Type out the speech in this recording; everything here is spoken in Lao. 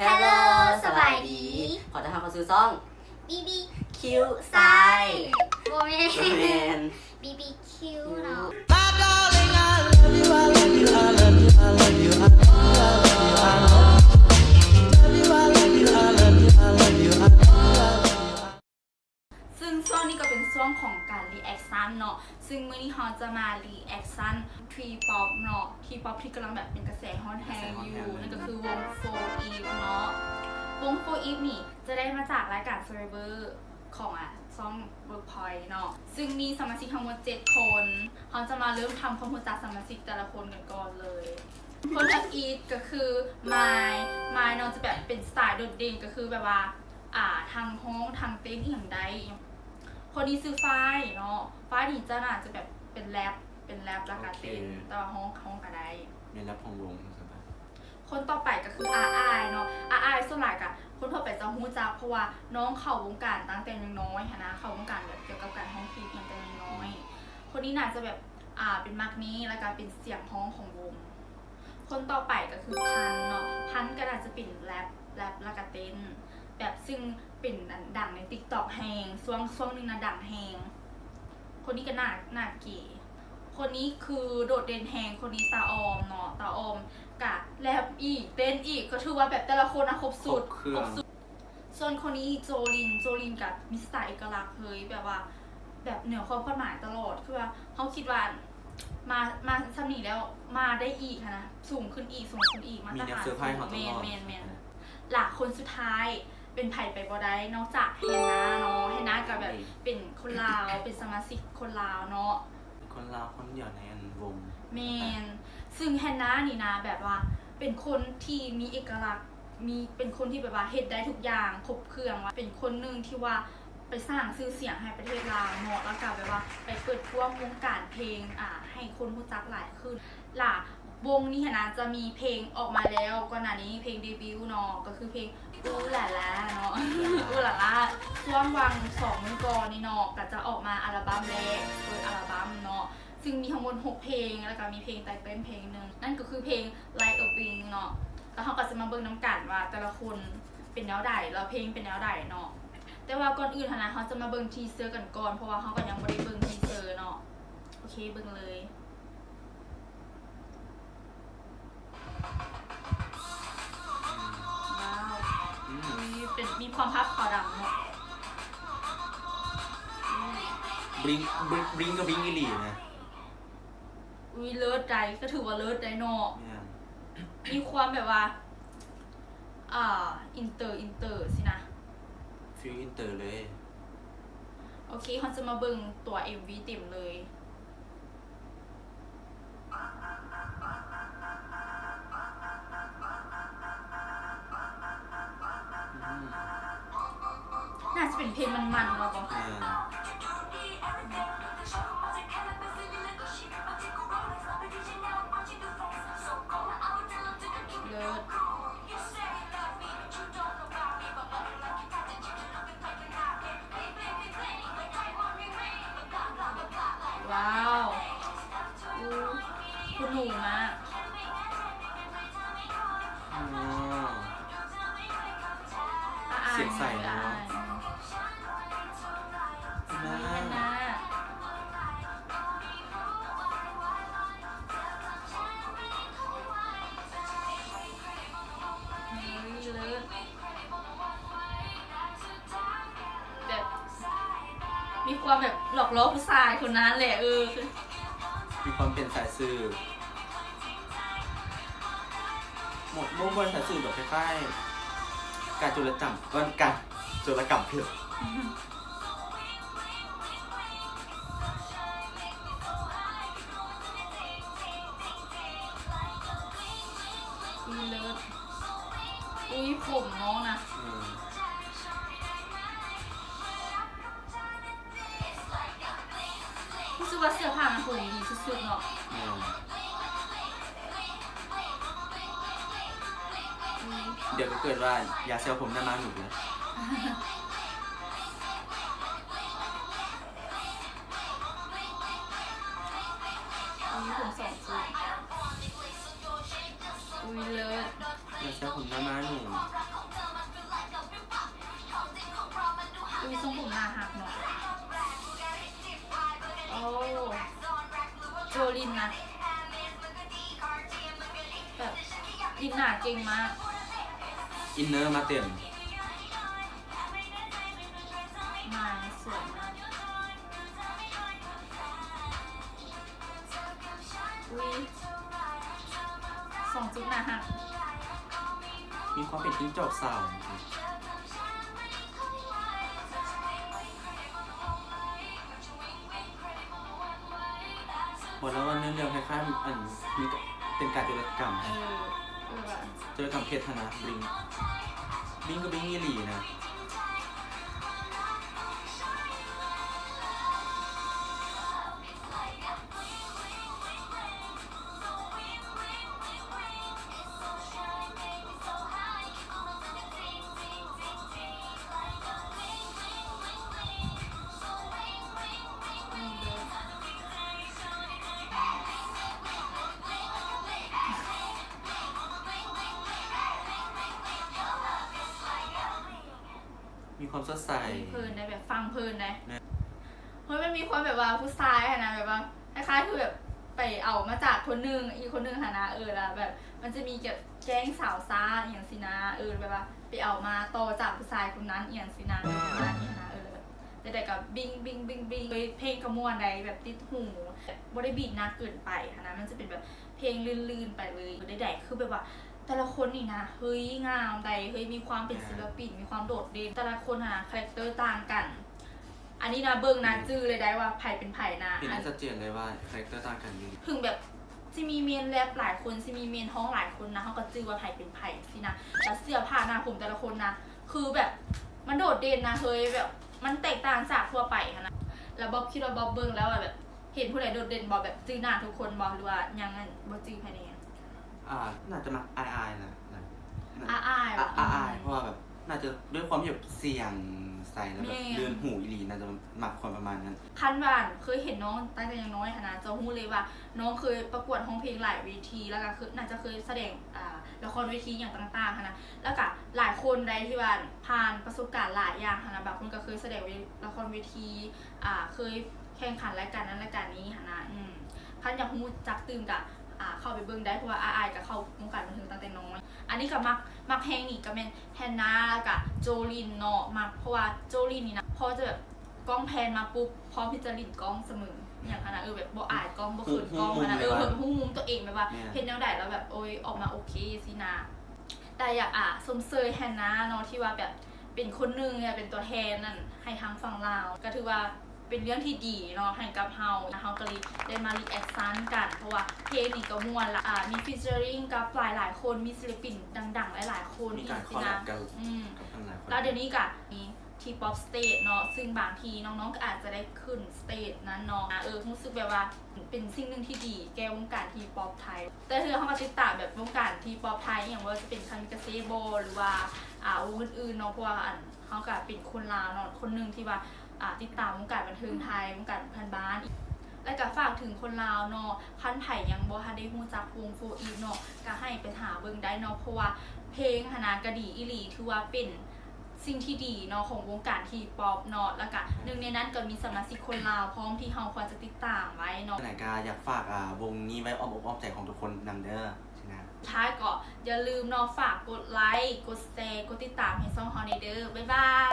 Hello ສະບາຍດີ ຂໍຕ້ອນຮັບເຂົ້າສູ່ຊ່ອງ ບີບີຄິວ ຊາຍ ບໍ່ແມ່ນ ບໍ່ແມ່ນ ບີບີຄິວ ເນາະ. My darling, I love you, I love you, I love you, I love you, I love you, I love you, I love you, I love you, I love you, I love you, I love you, I love you. ຊຶ່ງຊ່ວງນີ້ກໍເປັນຊ່ວງຂອງການ reaction ເນາະ, ຊຶ່ງມື້ນີ້ເຮົາຈະມາ reaction T-pop ເນາະ, T-pop ທີ່ກຳລັງແບບເປັນກະແສຮ້ອນແຮງຢູ່ ກະແສຮ້ອນແຮງເລີຍ ນັ້ນກໍຄືວົງ Four Eve ເນາະ. ວົງ Four Eve ນີ້ຈະໄດ້ມາຈາກລາຍການ Survivor ຂອງ ອາ ຊ່ອງ Workpoint ເນາະ, ຊຶ່ງມີສະມາຊິກທັງໝົດເຈັດຄົນ. ເຮົາຈະມາເລີ່ມທຳຄວາມຮູ້ຈັກສະມາຊິກແຕ່ລະຄົນກັນກ່ອນເລີຍ. ຄົນທຳອິດກໍຄື Mile, Mile ເນາະ ຈະແບບເປັນສະໄຕລ໌ໂດດເດັ່ນ ກໍຄືແບບວ່າ ອ່າ ທັງຮ້ອງທັງເຕັ້ນອີ່ຫຍັງໄດ້. ຄົນນີ້ຊື່ Five ເນາະ, Five ນີ້ຈະໜ້າຈະແບບເປັນແຣັບ ເປັນແຣັບແລ້ວກະເຕັ້ນ ໂອເຄ ແຕ່ວ່າຮ້ອງ ຮ້ອງກະໄດ້ ແມ່ນແຣັບຂອງວົງຊັ້ນປະ. ຄົນຕໍ່ໄປກໍຄື Aai ເນາະ, Aai ສ່ວນຫຼາຍກະຄົນທົ່ວໄປຈະຮູ້ຈັກ ເພາະວ່ານ້ອງເຂົ້າວົງການຕັ້ງແຕ່ຍັງນ້ອຍຫັ້ນນະ, ເຂົ້າວົງການແບບກ່ຽວກັບການຮ້ອງເພງຕັ້ງແຕ່ຍັງນ້ອຍ. ອືມ ຄົນນີ້ໜ້າຈະແບບ ອ່າ ເປັນມັກນີ້ ແລ້ວກະເປັນສຽງຮ້ອງຂອງວົງ. ຄົນຕໍ່ໄປກໍຄື Pun ເນາະ, Pun ກໍໜ້າຈະເປັນແຣັບ ແຣັບແລ້ວກະເຕັ້ນ ແບບ ຊຶ່ງເປັນອັນດັງໃນ TikTok ແຮງ, ຊ່ວງ ຊ່ວງໜຶ່ງນະດັງແຮງ. ຄົນນີ້ກໍໜ້າ ໜ້າເກ. ຄົນນີ້ຄືໂດດເດັ່ນແຮງ, ຄົນນີ້ຕາອອມເນາະ, ຕາອອມກະແຣັບອີກ ເຕັ້ນອີກ, ກໍຖືວ່າແບບແຕ່ລະຄົນນະຄົບຊຸດ ຄົບເຄື່ອງ ຄົບຊຸດ. ສ່ວນຄົນນີ້ Jolin, Jolin ກະມີສະໄຕລ໌ເອກະລັກເລີຍ, ແບບວ່າ ແບບເໜືອຄວາມຄາດໝາຍຕະຫຼອດ, ຄືວ່າເຮົາຄິດວ່າມາ ມາຊ່ຳນີ້ແລ້ວ ມາໄດ້ອີກຫັ້ນນະ, ສູງຂຶ້ນອີກ ສູງຂຶ້ນອີກ ມາດຕະຖານສູງ. ມີແນວເຊີໄພຣສ໌ເຮົາຕ້ອງລອງ ແມ່ນໆໆ. ລະຄົນສຸດທ້າຍເປັນໃຜໄປບໍ່ໄດ້ ນອກຈາກ Hannah ເນາະ, Hannah ກໍແບບເປັນຄົນລາວ ເປັນສະມາຊິກຄົນລາວເນາະ, ເປັນຄົນລາວຄົນດຽວໃນອັນວົງ. ແມ່ນ, ຊຶ່ງ Hannah ນີ້ນະ ແບບວ່າເປັນຄົນທີ່ມີເອກະລັກ ມີ ເປັນຄົນທີ່ແບບວ່າເຮັດໄດ້ທຸກຢ່າງ ຄົບເຄື່ອງ, ວ່າເປັນຄົນໜຶ່ງທີ່ວ່າໄປສ້າງຊື່ສຽງໃຫ້ປະເທດລາວເນາະ, ແລ້ວກະແບບວ່າໄປເປີດກວ້າງວົງການເພງ ອາ ໃຫ້ຄົນຮູ້ຈັກຫຼາຍຂຶ້ນ. ລະວົງນີ້ຫັ້ນນະ ຈະມີເພງອອກມາແລ້ວກ່ອນໜ້ານີ້, ເພງເດບິວເນາະ, ກໍຄືເພງ Ooh La La ເນາະ, Ooh La La. ຊ່ວງຫວ່າງສອງມື້ກ່ອນນີ້ເນາະ ກໍຈະອອກມາອັລະບັ້ມແລກ ເປີດອັລະບັ້ມເນາະ, ຊຶ່ງມີທັງໝົດຫົກເພງ ແລ້ວກໍມີເພງໄຕເຕິນເພງໜຶ່ງ ນັ້ນກໍຄືເພງ Like a Wing ເນາະ. ແລ້ວເຮົາກໍຈະມາເບິ່ງນຳກັນວ່າແຕ່ລະຄົນເປັນແນວໃດ ແລ້ວເພງເປັນແນວໃດເນາະ. ແຕ່ວ່າກ່ອນອື່ນຫັ້ນນະ ເຮົາຈະມາເບິ່ງທີເຊີກັນກ່ອນ ເພາະວ່າເຮົາກໍຍັງບໍ່ໄດ້ເບິ່ງທີເຊີເນາະ. ໂອເຄ ເບິ່ງເລີຍ. ວ້າວ ອືມ ເປັນ ມີຄວາມພາບຂາວດຳເນາະ. ບລິ້ງ ບລິ້ງ ບລິ້ງກໍບລິ້ງອີ່ຫຼີນະ. ອຸ້ຍ ເລີດໃດ໋ ກໍຖືວ່າເລີດໃດ໋ເນາະ. ແມ່ນ ມີຄວາມແບບວ່າ ອ່າ ອິນເຕີ ອິນເຕີຊີ້ນະ ຟີລອິນເຕີເລີຍ. ໂອເຄ ເຮົາຈະມາເບິ່ງຕົວເອັມວີເຕັມເລີຍ. ອືມ ໜ້າຈະເປັນເພງມັນໆ ເນາະ. ແມ່ນ ເລີດ. ວ້າວ ໂອ້ ຄຸນໜູມາກ. ວ້າວ ອາອາຍ ສຽງໃສເນາະ. ອາອາຍ ອືມ ມີແຮນນາ. ເຮີ້ຍ ເລີດ. ແບບ ມີຄວາມແບບຫຼອກຫຼໍ້ຜູ້ຊາຍຄົນນັ້ນແຫຼະ. ເອີ ມີຄວາມເປັນສາຍສືບ. ບໍ່ ບໍ່ ບໍ່ສາຍສືບດອກ, ຄ້າຍໆ ການໂຈລະຈຳ ການໂຈລະກຳເພງ. ອຸ້ຍ ເລີດ. ອຸ້ຍ ຜົມນ້ອງນະ. ເອີ ຮູ້ສຶກວ່າເສື້ອຜ້າມັນໂຮມດີສຸດໆເນາະ. ແມ່ນ. ດຽວກໍເກີດວ່າຢ່າແຊວຜົມໜ້າມ້າໜູເດີ. ອຸ້ຍ ຜົມສອງຈຸດ. ອຸ້ຍ ເລີດ. ຢ່າແຊວຜົມໜ້າມ້າໜູ ອຸ້ຍ ຊົງຜົມໜ້າຮັກເນາະ. ໂອ້ ໂຈລິນນະ ແບບລິນໜ້າເກັ່ງມາກ ອິນເນີມາເຕັມ. ມາສວຍມາກ. ອຸ້ຍ ສອງຈຸດໜ້າຮັກ ມີຄວາມເປັນຈິ້ງຈອກສາວ. ບອກແລ້ວວ່າເນື້ອເລື່ອງຄ້າຍໆ ອັນ ມີ ເປັນການໂຈລະກຳ ເອີ ໂຈລະກຳເພັດຫັ້ນນະ. ບລິງ ບລິງກໍບລິງອີ່ຫຼີນະ. ມີຄວາມສົດໃສ ເພິ່ນໄດ້ແບບຟັງເພິ່ນໄດ໋. ເຮີ້ຍ ມັນມີຄວາມແບບວ່າຜູ້ຊາຍຫັ້ນນະ ແບບວ່າຄ້າຍໆ ຄືແບບໄປເອົາມາຈາກຄົນໜຶ່ງ ອີກຄົນໜຶ່ງຫັ້ນນະ. ເອີ ແລ້ວແບບມັນຈະມີແບບແກ້ງສາວຊ້າອີ່ຫຍັງຊີ້ນະ. ເອີ ແບບວ່າໄປເອົາມາຕໍ່ຈາກຜູ້ຊາຍຄົນນັ້ນອີ່ຫຍັງຊີ້ນະ ປະມານນີ້ຫັ້ນນະ. ເອີ ແລ້ວແບບ ແຕ່ໃດກໍບິງ ບິງ ບິງ ບິງ ເພງກໍມ່ວນໄດ໋ ແບບຕິດຫູ ບໍ່ໄດ້ບີດໜັກເກີນໄປຫັ້ນນະ ມັນຈະເປັນແບບເພງລື່ນໆ ໄປເລີຍ. ໃດໆ ຄືແບບວ່າແຕ່ລະຄົນນີ້ນະ ເຮີ້ຍ ງາມໄດ໋ ເຮີ້ຍ ມີຄວາມເປັນສິນລະປິນ ມີຄວາມໂດດເດັ່ນ ແຕ່ລະຄົນຫັ້ນນະ ຄາແຣັກເຕີຕ່າງກັນ. ອັນນີ້ນະ ເບິ່ງນະ ຈື່ເລີຍໄດ໋ວ່າໃຜເປັນໃຜນະ ເຫັນໄດ້ຊັດເຈນເລີຍວ່າຄາແຣັກເຕີຕ່າງກັນອີ່ຫຼີ. ເຖິງແບບຊິມີເມນແຣັບຫຼາຍຄົນ ຊິມີເມນຮ້ອງຫຼາຍຄົນນະ ເຮົາກໍຈື່ວ່າໃຜເປັນໃຜຊີ້ນະ. ແລ້ວເສື້ອຜ້າໜ້າຜົມແຕ່ລະຄົນນະ ຄືແບບມັນໂດດເດັ່ນນະເຮີ້ຍ ແບບມັນແຕກຕ່າງຈາກທົ່ວໄປຫັ້ນນະ. ແລ້ວບອບຄິດວ່າບອບເບິ່ງແລ້ວແບບເຫັນຜູ້ໃດໂດດເດັ່ນບໍ່ ແບບຈື່ໜ້າທຸກຄົນບໍ່ ຫຼືວ່າຍັງບໍ່ຈື່ໃຜແດ່? ອ່າ ໜ້າຈະມັກອ້າຍໆ ນະ ອ້າຍໆ ເພາະວ່າແບບໜ້າຈະດ້ວຍຄວາມທີ່ແບບສຽງໃສ ແລ້ວແບບລື່ນຫູອີ່ຫຼີ ໜ້າຈະມັກຄວາມປະມານນັ້ນ. ຄັນວ່າເຄີຍເຫັນນ້ອງຕັ້ງແຕ່ຍັງນ້ອຍຫັ້ນນະ ຈະຮູ້ເລີຍວ່ານ້ອງເຄີຍປະກວດຮ້ອງເພງຫຼາຍເວທີ ແລ້ວກໍເຄີຍ ໜ້າຈະເຄີຍສະແດງ ອ່າ ລະຄອນເວທີຫຍັງຕ່າງໆ ຫັ້ນນະ. ແລ້ວກະຫຼາຍຄົນໃດທີ່ວ່າຜ່ານປະສົບການຫຼາຍຢ່າງຫັ້ນນະ ບາງຄົນກໍເຄີຍສະແດງເວ ລະຄອນເວທີ ອ່າ ເຄີຍແຂ່ງຂັນລາຍການນັ້ນລາຍການນີ້ຫັ້ນນະ. ອືມ ຄັນຢາກຮູ້ຈັກຕື່ມກະ ອ່າ ເຂົ້າໄປເບິ່ງໄດ້ ເພາະວ່າອ້າຍໆ ກະເຂົ້າວົງການບັນເທີງຕັ້ງແຕ່ນ້ອຍ. ອັນນີ້ກະມັກ ມັກແຮງນີ້ກະແມ່ນແຮນນາ ແລ້ວກະໂຈລິນເນາະ ມັກ ເພາະວ່າໂຈລິນນີ້ນະ ພໍຈະແບບ ກ້ອງແພນມາປຸບ ພ້ອມທີ່ຈະຫຼິ້ນກ້ອງສະເໝີ ອີ່ຫຍັງຫັ້ນນະ. ເອີ ແບບບໍ່ອາຍກ້ອງ ບໍ່ເຂີນກ້ອງຫັ້ນນະ. ເອີ ຮູ້ມຸມຕົວເອງແບບວ່າເຮັດແນວໃດແລ້ວແບບ ໂອ້ຍ ອອກມາໂອເຄຊີ້ນະ. ແຕ່ຢາກ ອ່າ ຊົມເຊີຍແຮນນາເນາະ ທີ່ວ່າແບບເປັນຄົນໜຶ່ງ ແລະ ເປັນຕົວແທນນັ້ນໃຫ້ທາງຝັ່ງລາວ ກໍຖືວ່າເປັນເລື່ອງທີ່ດີເນາະ ໃຫ້ກັບເຮົາ ເຮົາກໍເລີຍໄດ້ມາຣີແອັກຊັນກັນ ເພາະວ່າເພງນີ້ກໍມ່ວນລະ ອ່າ ມີຟີເຈີຣິງກັບຫຼາຍໆຄົນ ມີສິນລະປິນດັງໆຫຼາຍໆຄົນ ມີການຄໍແລັບກັນ ອືມ ແລ້ວດຽວນີ້ກໍມີ ທີປັອບສະເຕຈເນາະ ຊຶ່ງບາງທີນ້ອງໆກໍອາດຈະໄດ້ຂຶ້ນສະເຕຈນັ້ນເນາະ. ເອີ ຮູ້ສຶກແບບວ່າເປັນສິ່ງໜຶ່ງທີ່ດີແກ່ວົງການທີປັອບໄທ. ແຕ່ເທື່ອເຮົາກໍຕິດຕາມແບບວົງການທີປັອບໄທອີ່ຫຍັງ ບໍ່ວ່າຈະເປັນຄາມິກາເຊບໍ ຫຼືວ່າ ອ່າ ວົງອື່ນໆເນາະ ເພາະວ່າ ອັນ ເຮົາກໍເປັນຄົນລາວເນາະ ຄົນໜຶ່ງທີ່ວ່າ ອ່າ ຕິດຕາມວົງການບັນເທີງໄທ ວົງການເພື່ອນບ້ານ. ແລ້ວກໍຝາກເຖິງຄົນລາວເນາະ ຄັນໃຜຍັງບໍ່ທັນໄດ້ຮູ້ຈັກວົງໂຟອີຟເນາະ ກໍໃຫ້ໄປຫາເບິ່ງໄດ້ເນາະ ເພາະວ່າເພງຫັ້ນນະກໍດີອີ່ຫຼີ ຖືວ່າເປັນ ສິ່ງທີ່ດີເນາະ ຂອງວົງການທີປັອບເນາະ ແລ້ວກະໜຶ່ງໃນນັ້ນກໍມີສະມາຊິກຄົນລາວພ້ອມທີ່ເຮົາຄວນຈະຕິດຕາມໄວ້ເນາະ. ຈັ່ງໃດກໍຢາກຝາກ ອ່າ ວົງນີ້ໄວ້ອ້ອມອົກອ້ອມໃຈຂອງທຸກຄົນນຳເດີ ຊິນະ. ສຸດທ້າຍກໍຢ່າລືມເນາະ ຝາກກົດໄລ ກົດແຊ ກົດຕິດຕາມໃຫ້ຊ່ອງເຮົາແດ່ເດີ. ບາຍບາຍ.